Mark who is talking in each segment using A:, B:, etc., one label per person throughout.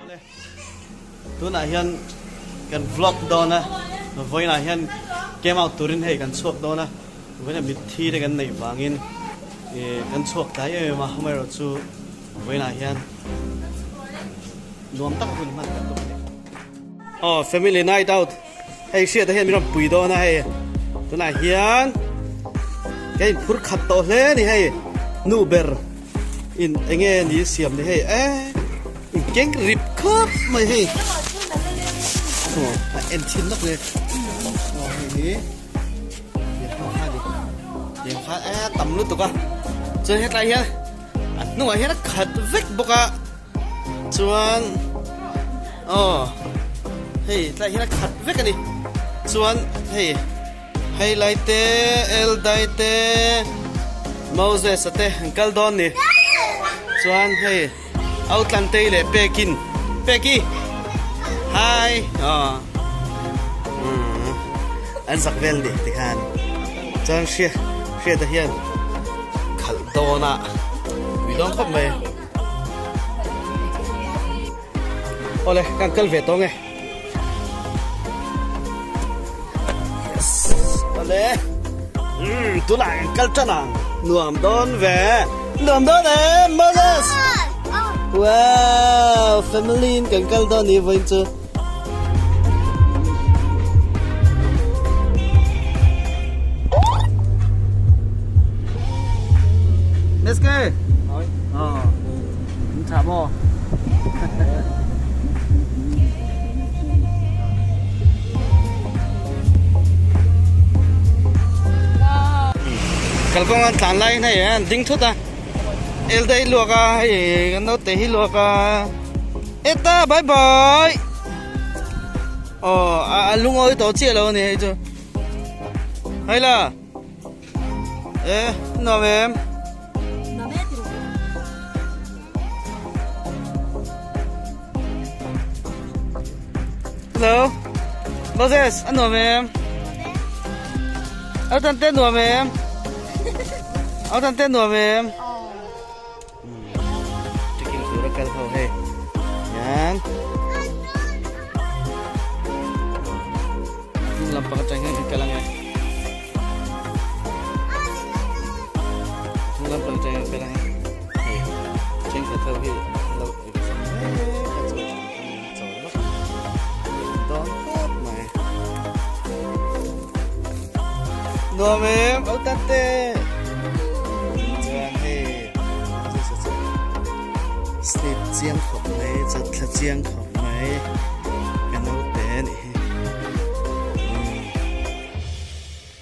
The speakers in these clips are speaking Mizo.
A: Awle, tunah hian kan vlog dawn a, vawiinah hian camp out turin hei kan chhuak dawn a, vawiinah mitthi te kan neih vangin ih kan chhuak tlai em em a, amaherawh chu vawiinah hian nuam tak hun hman kan tum a ni. Aw family night out hei hriat ah hian min rawn pui dawn a hei tunah hian ka in phur khat tawh hle a ni hei nu ber in eng nge ni siam ni hei e in keng rip khawp mai hei aw a en thin lawk le aw hei hi tiang kha e tam lutuk a chuan hetlai hian a hnungah hian a khat vek bawk a. Chuan aw hei tlai hian a khat vek a ni chuan hei hei lai te Eldai te Moses a te an kal dawn ni chuan hei Autlantei leh Pekin Peki hi aw umm an zak vel ni tikhan chuan hria hriata hian khalh dawn a ui dawn khawp mai. Awle kan kal ve tawng e. Yes. Awle. Um tunah kan kal tan ang. Nuam dawn ve. Nuam dawn e Moses. Wow, family in kan kal dawn ni vawiin chu. Let's go. Ờ. Chả bò. Kalkawng an tlan laiin hei an ding thut a. Eldei luak a hei kan naute hi luak a. Eta bye bye. Aw a a lungawi tawh chiah lo a ni hei chu. Hai la. E nuam em. Hello. Moses a nuam em. Au tan te nuam em. Au tan te nuam em. Trekking tur a kal ho hei hian hnung lampang atang hian kan kal ang e hnung lampang atang hian kan kal ang e hei thenkhat ho hi an lo exam mek a chu an chawl lawk dawn khawp mai nuam em au tate chuan hei Sleep chiang khawp mai chawthla chiang khawp mai ka naute a nih hi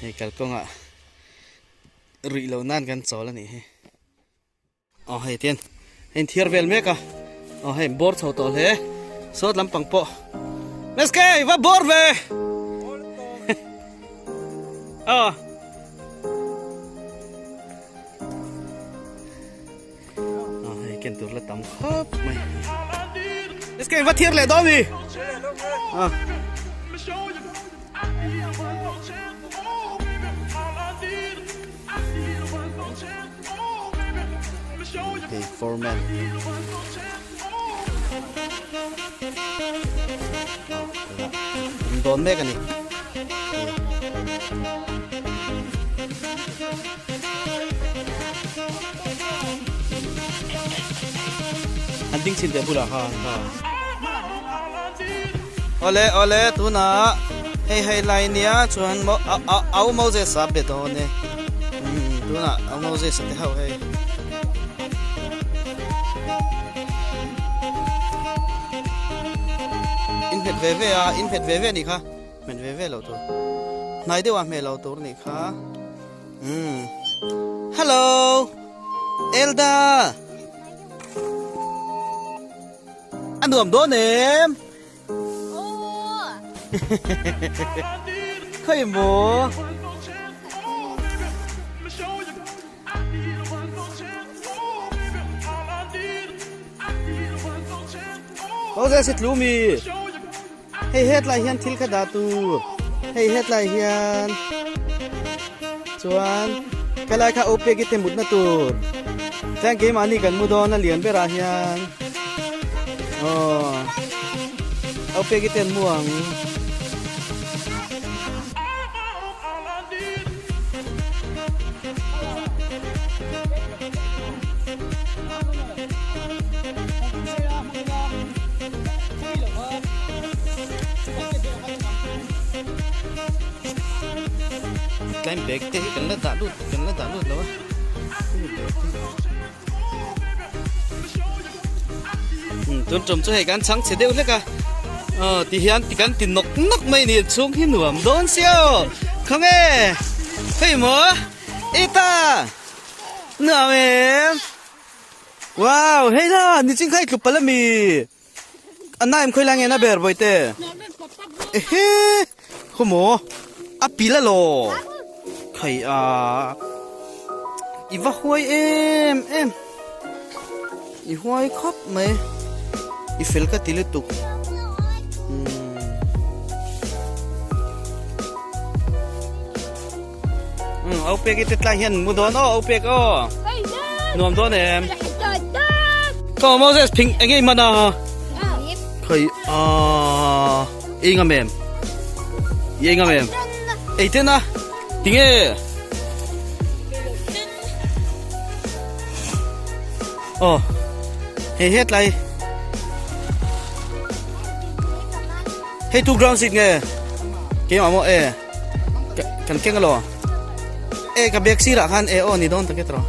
A: hei kalkawngah ruih loh nan kan chawl a nih hi aw hei tian hei in thiar vel mek a aw hei bawr chho tawh hle sawt lampang pawh Meske va bawr ve aw. À, hei ken tur la tam khawp mai. Let's va thiar leh dawn mi. À. Hei foreman. À, dawn mek ani. An ding chin teh bulah khan kha. Awle awle tunah hei hei lai nia chuan mo au Moses a be dawn e. Tunah au Moses a te ho hei. In hmet ve ve a, in hmet ve ve ni kha. Hmet ve ve lo tur. Hnai deuh a hmeh lo tur ni kha. Umm. Hello. Elda. A nuam dawn em? Khawi maw? Moses hi tlu mi. Hei hetlai hian thil kha dah tur hei hetlai hian chuan helai kha OPEC i te mutna tur chuan keimahni kan mu dawn a lian berah hian. Aw. Au pek i ten mu ang. Tlai bag te hi kan la dah lut kan la dah lut lo a tun tum chu hei kan chhang chhe deuh hlek a aw ti hian ti kan ti nawk nawk mai ni chhung hi nuam dawn sia aw khawnge hei maw eta nuam em wow hei la nichin kha i tlup palh ami A naim khawi lai nge na ber bawihte? Ehe! Khawmaw? A pil alaw? Khai a i va huai em em. I huai khawp mai. I fel ka ti lutuk. Um au pek i te tlai hian mu dawn aw au pek aw. Nuam dawn em. Ko Moses phing enge i man a. Khoi a i ngam em. I ngam em. Ei ten a. Tinge. Oh. Hei het lai. Hei tu ground seat nge. Keimah maw e. Kan keng alo. E ka bag sirah khan e aw ni dawn tak e tawh.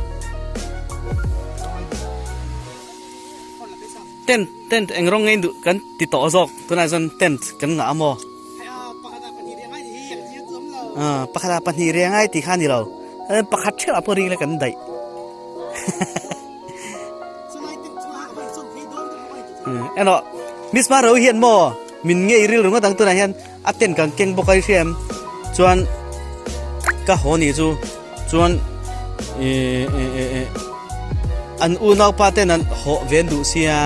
A: Tent tent eng rawng ngei duh kan ti tawh zawk tunah chuan tent kan ngah a maw. Pakhat ah pahnih riang ai tih kha a ni lo. Pakhat theuh ah pawh ring ila kan daih. Erawh Miss Maro hian maw min ngei rilru ngawt ang tunah hian a tent kan keng bawk a i hria em chuan ka haw nih chu chuan ih ih ih ih an unaupa ten an hawh ve an duh sia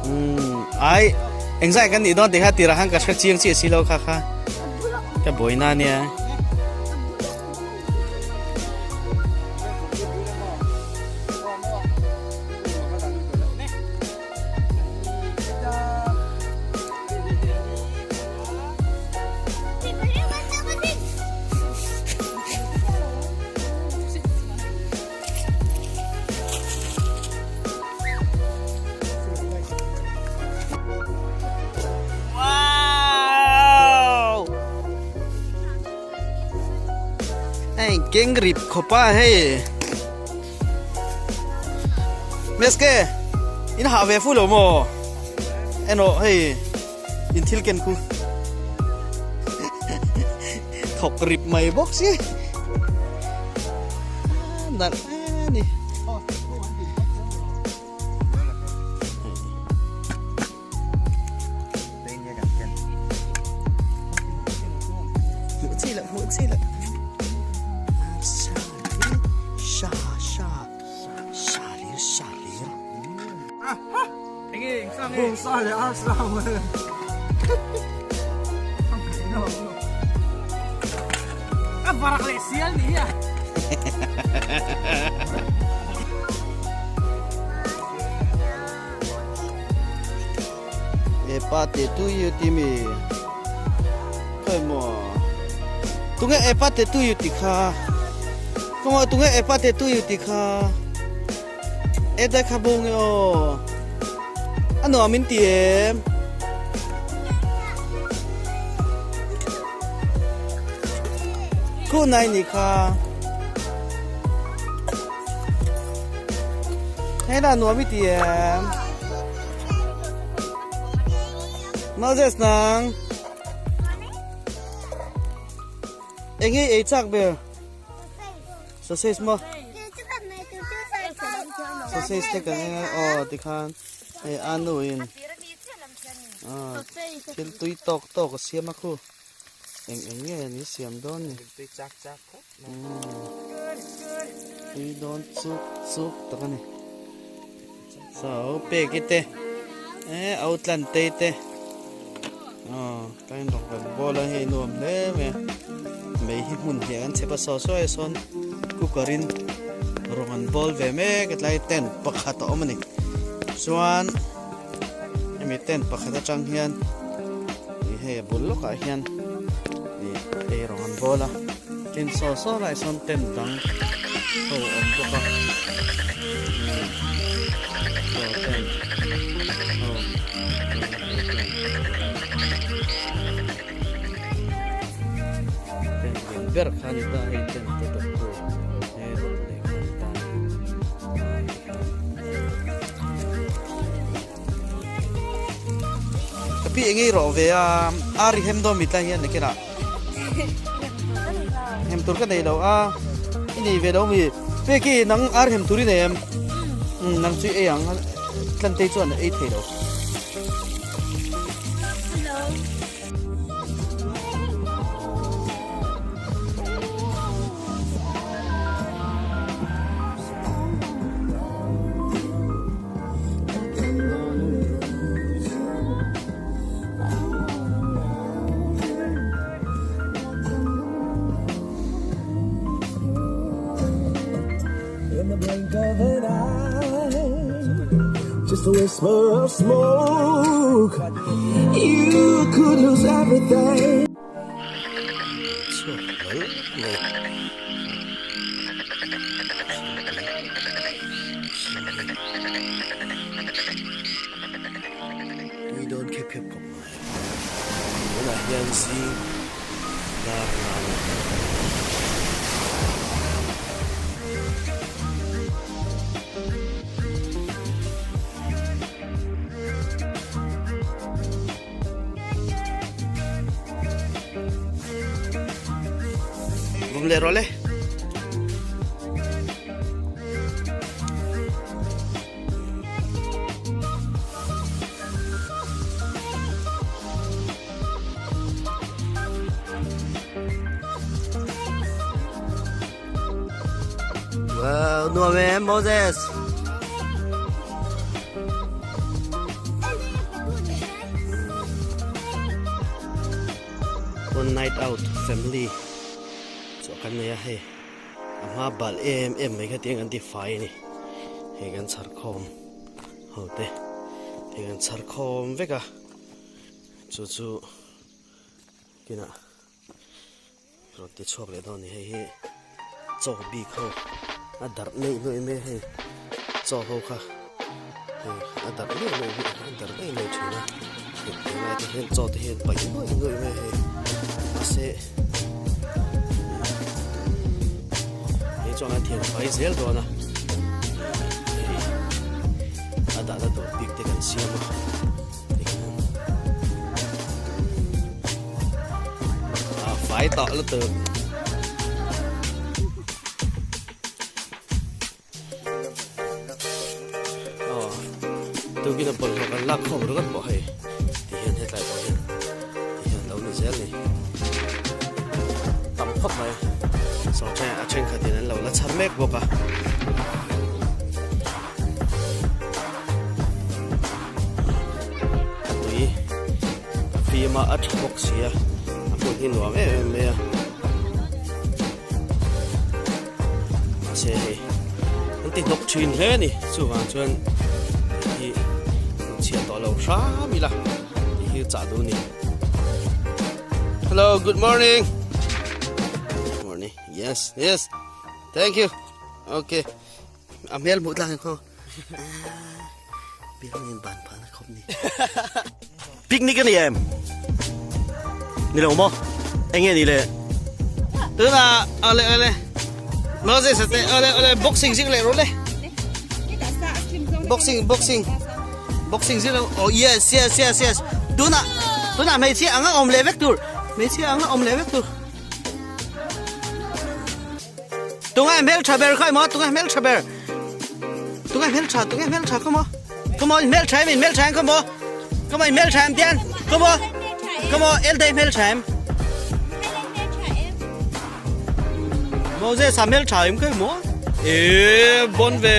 A: umm ai engzah kan nih dawn tih kha tirah khan ka hre chiang chiah si lo kha kha ka buaina ania. Hei keng rip khawp a hei Meske in hah ve fu lo maw eno hei in thil ken khu thawk rip mai bawk si nalh a ni. Hmuh chi loh hmuh chi loh sha sha sha lir sha lir
B: Bawngsa leh arsa A varak leh sial ni hi a.
A: Epa te tu yu ti mi Khoi maw Tunge epa te tu yu ti kha Khoi maw tunge epa te tu yu ti kha E dai kha bung e aw A nuam in ti em Khu nai ni kha Hei la nuam i ti em Moses nang Eng nge ei chak ber Sausage maw Sausage te kan eng a aw tikhan hei a nu in thil tui tawk tawk a siam a khu eng eng nge an siam dawn ni. Tui dawn chuk chuk tak a ni. So pek i te eh au tlan te te aw tlai rawk kan bawl a hei nuam hle mai a mei hi hmun hnih an chep a saw saw ah sawn cooker in rawng an bawl ve mek a tlai tent pakhat a awm a ni chuan. Hemi tent pakhat atang hian ih hei a bul lawkah hian ih ei rawng an bawl a tin saw saw laiah sawn tent dang ho a awm bawk a umm saw tent ho chuan hei tent tent lian ber kha a ni ta hei tent te dawt tu he rawn leh kha a ni ta a ni khan. Ka pi engei rawh ve a, a ri hem dawn mitlai hian nakin ah hem tur ka nei lo a, i nei ve lo mi? Peki nang ar hem tur i nei em? Umm nang chu i ei ang, Tlantei chuan a ei thei lo.
C: In the blink of an eye, just a whisper of smoke, you could lose everything.
A: Chhuak hlawl mai. Tui dawn khep khep khawp mai. Tunah hian zing dar nga a ni. Vum leh rawh le. Wow, nuam em Moses. One night out family chu kan nei a hei a hma bal em em mai kha tiang an ti fai a ni hei kan chhar khawm ho te hei kan chhar khawm vek a chu chu kinah rawn ti chhuak leh dawn a ni hei hi chaw bik ho a darh neuh neuh mai a hei chaw ho kha hei a darh neuh neuh mai a darh neuh neuh thin a hei tunlai te hian chaw te hian paih nuaih nuaih mai a hei mahse hei chuan a thian fai zel dawn a hei a dahna tur bik te kan siam a. A fai tawh lutuk. Aw tukin a bawlhhlawh kan lak khawm ringawt pawh hei ti hian hetlai pawh hian ti hian lo ni zel ni. Tam khawp mai saw a thenkhatin an lo la chhar mek bawk a. A tui a fim a a tha bawk si a a hmun hi nuam em em mai a mahse hei an ti hnawk thin hle a ni chuvang chuan hei hi chhiat tawh lo hram ila tih hi chah duh a ni hello good morning morning yes yes thank you okay. A hmel hmuh tlak khaw. Biang in ban phan a khawp ni.
D: Picnic ani em? Ni lo maw? Enge ni le?
A: Tuna ale ale. Moses ate ale ale boxing zing le ro le. Boxing boxing. Boxing zing oh yes yes yes yes. Tuna tuna hmeichhia anga awm leh vek tur. Hmeichhia anga awm leh vek tur. Tungai hmel tha ber kha emaw tungai hmel tha ber tungai hmel tha tungai hmel tha come on come on hmel tha em in hmel tha em come on come on hmel tha em tian come on come on el dei hmel tha em Moses a hmel tha em kai mo e bon ve